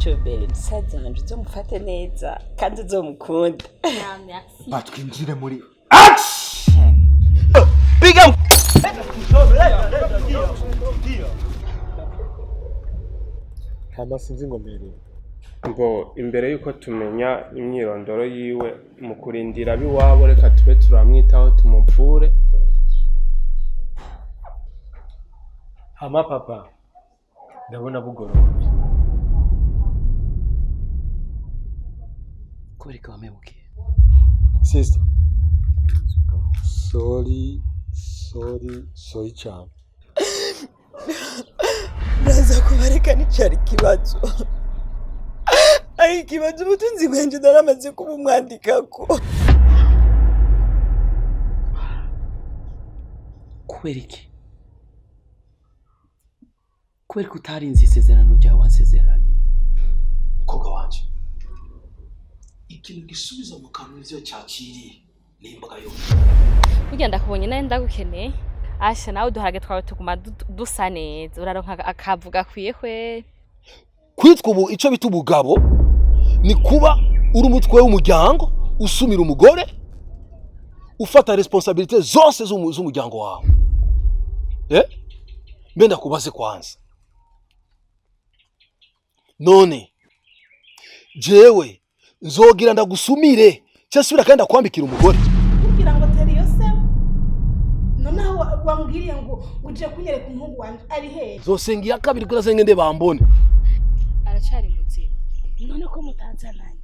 Ntacyo bere, musaza wanje, uzomufate neza kandi uzomukunda. Ah, merci. Batwinjire muri action. Piga. Hama sinzi ngo mbereye. Ngo imbere y'uko tumenya imyirondoro yiwe, mu kurindira ab'iwabo, reka tube turamwitaho, tumuvure. Hama papa, ndabona bugorovye. Kubereka wamebukiye. Sister, sorry, sorry, sorry cyane. Ndaza kubareka, nticyari ikibazo, ari ikibazo ubutunzi bwanje naramaze kubumwandikako. Kubera iki? Kubera ko utarinze isezerano ryawe wansezeranye. Mukobwa wanje, ikintu gisubiza mu kanwa ivyo cyakiriye ni imbwa yo. Burya ndakubonye nawe ndagukeneye. Asha, nawe uduharage twawe tuguma dusa neza, uraronka akavu gakwiye kweri. Kwitwa ubu icyo bita ubugabo ni kuba uri umutwe w'umuryango, usumira umugore, ufata responsabilité zose z'umuryango wawe. Mbe ndakubaze kwanza, none jewe nzogira ndagusumire cyangwa subira kandi ndakwambikira umugore? Kugira ngo tere iyo se, noneho wambwiriye ngo uje kunyereka umuhungu wanjye ari hehe? Nzosenga iya kabiri kuri senge nde bambone. Aracari muzima. None ko mutazananye?